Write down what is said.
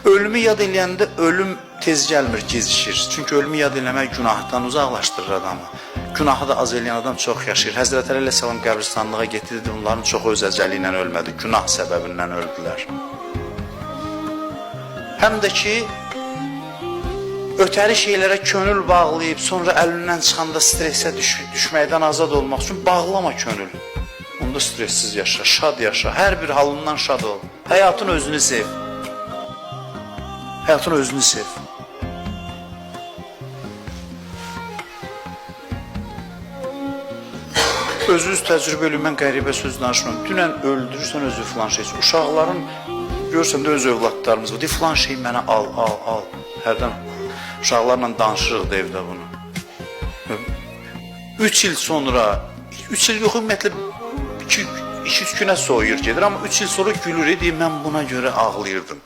Ölümü yad eləyəndə ölüm tez gəlmir, gecikir. Çünki ölümü yad eləmək günahdan uzaqlaşdırır adamı. Günahı da az eləyən adam çox yaşayır. Həzrət Əli əleyhissalam qəbristanlığa getdi, dedi, bunların çoxu öz əcəli ilə ölmədi, günah səbəbindən öldülər. Həm də ki, ötəri şeylərə könül bağlayıb, sonra əlindən çıxanda stresə düşməkdən azad olmaq üçün bağlama könül. Onda stressiz yaşa, şad yaşa, hər bir halından şad ol. Həyatın özünü sev. Həyatın özünü sev. Özünüz təcrübə eləyin, mən qəribə söz danışmıram. Dünən öldürürsən özü filan şey. Uşaqların görürsən də öz övladlarımız var. Deyir, filan şey mənə al, al, al. Hərdən uşaqlarla danışırıq da evdə bunu. 3 il sonra, 3 il yox, ümumiyyətlə 2-3 günə soyuyur gedir, amma 3 il sonra gülür, deyir, mən buna görə ağlayırdım.